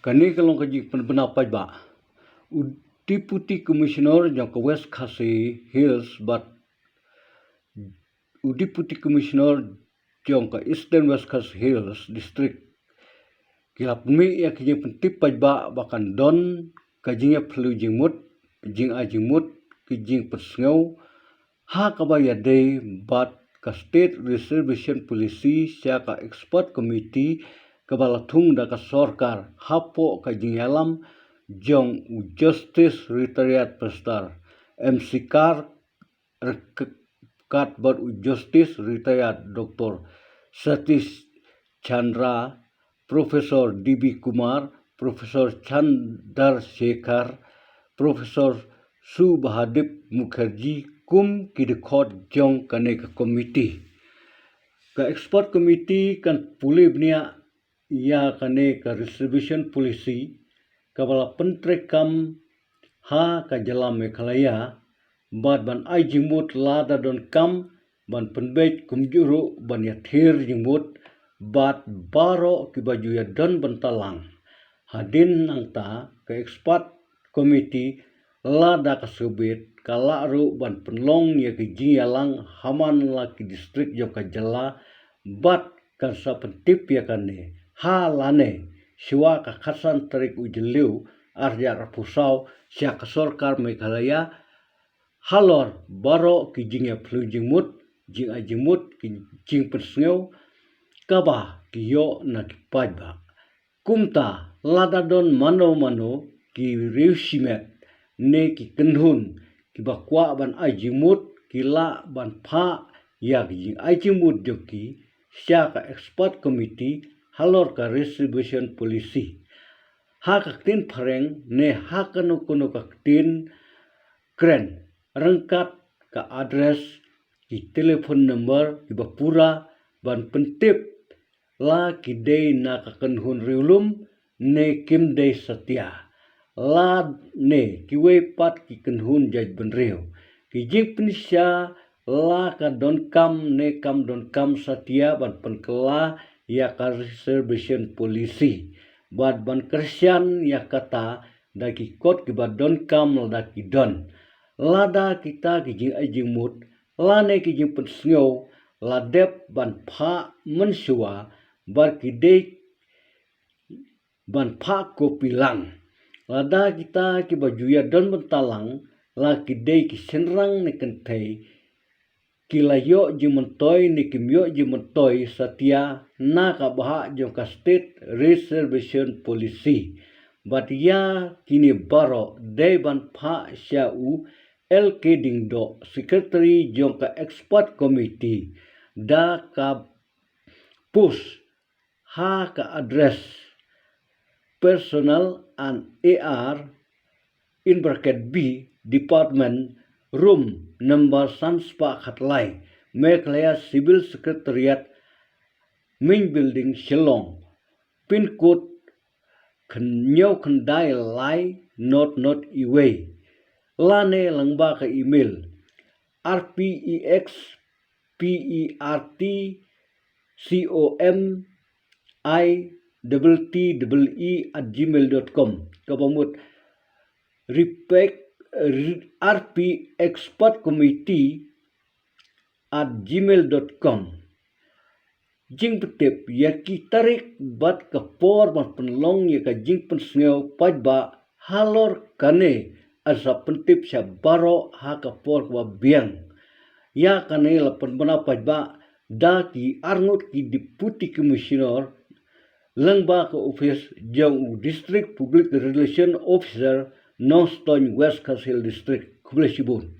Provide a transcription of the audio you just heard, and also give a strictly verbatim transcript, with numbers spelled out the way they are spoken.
Kane ka long ka jingpynbna paidbah. U Deputy Commissioner jong ka West Khasi Hills bad u Deputy Commissioner jong ka Eastern West Khasi Hills District ki la pynmih ïa ka jingpyntip paidbah ba kan don ka jingïaphylliew jingmut, jingai jingmut, ki jingpynsngew ha kaba ïadei bad ka State Reservation Policy sha ka Expert Committee kaba la thung da ka sorkar hapoh ka jingïalam jong u Justice Retired Pastor M C Kar ryngkat bad u Justice Retired Doctor Satish Chandra, Professor D B Kumar, Professor Chandra Shekhar, Professor Subhadip Mukherjee kum ki dkhot jong kane ka committee. Ka Expert Committee kan pule bniah ïa kane ka Reservation Policy kaba la pyntreikam ha ka jylla Meghalaya bad ban ai jingmut lada donkam ban pynbeit kumjuh ruh ban ïathir jingmut bad baroh kiba ju ïadon bynta lang. Hadien nangta ka Expert Committee lada ka sngewbit ka lah ruh ban pynlong ïa ki jingïalang ha man la ki district jong ka jylla bad kan sa pyntip ïa kane ha lane shuwa ka khatsan tarik u Jylliew arhajar arphew saw sha ka sorkar Meghalaya halor baroh ki jingïaphylliew jingmut, jingai jingmut, ki jingpynsngew kaba ki ïoh na ki paidbah. Kumta lada don mano mano ki riew shimet ne ki kynhun kiba kwah ban ai jingmut ki lah ban phah ïa ki jingai jingmut jong ki sha ka Expert Committee halor ka Reservation Policy. Ha ka ktien phareng ne ha kano kano ka ktien kren ryngkat ka address, ki telephone number kiba pura ban pyntip la ki dei na ka kynhun riewlum ne kim dei satia, la ne kiwei pat ki kynhun jaitbynriew. Ki jingpynshai la ka donkam ne kam donkam satia ban pynkylla ïa ka Reservation Policy bad ban kyrshan ïa kata da ki kot kiba donkam lada ki don. Lada kita ki jingai jingmut lane ki jingpynsngew la dep ban phah mynshuwa bad ki dei ban phah copy lang. Lada kita kiba ju ïadon bynta lang la ki dei ki shynrang ne kynthei, ki la ïoh jingmyntoi ne kim ïoh jingmyntoi satia na ka bhah jong ka State Reservation Policy. Bad ïa kine baroh dei ban phah sha u L K Diengdoh, Secretary jong ka Expert Committee, da ka post ha ka address Personnel and A R in bracket B, Department, Room number san spah khatlai, Meghalaya Civil Secretariat, Main Building, Shillong, pin code khyndai lai not not iwei. Lane lyngba ka email R P E X P E R T C O M I T T E at gmail dot com. Kaba mut repek, R P Expert Committee at gmail dot com. Jingpyntip ïa ki tarik bad ka por ban pynlong ïa ka jingpynsngew paidbah halor kane, yn sa pyntip sha baroh ha ka por kaba biang. Ïa kane la pynbna paidbah da ki arngut ki Deputy Commissioner lyngba ka office jong u District Public Relation Officer, Nongstoiñ, West Khasi Hills District. Khublei shibun.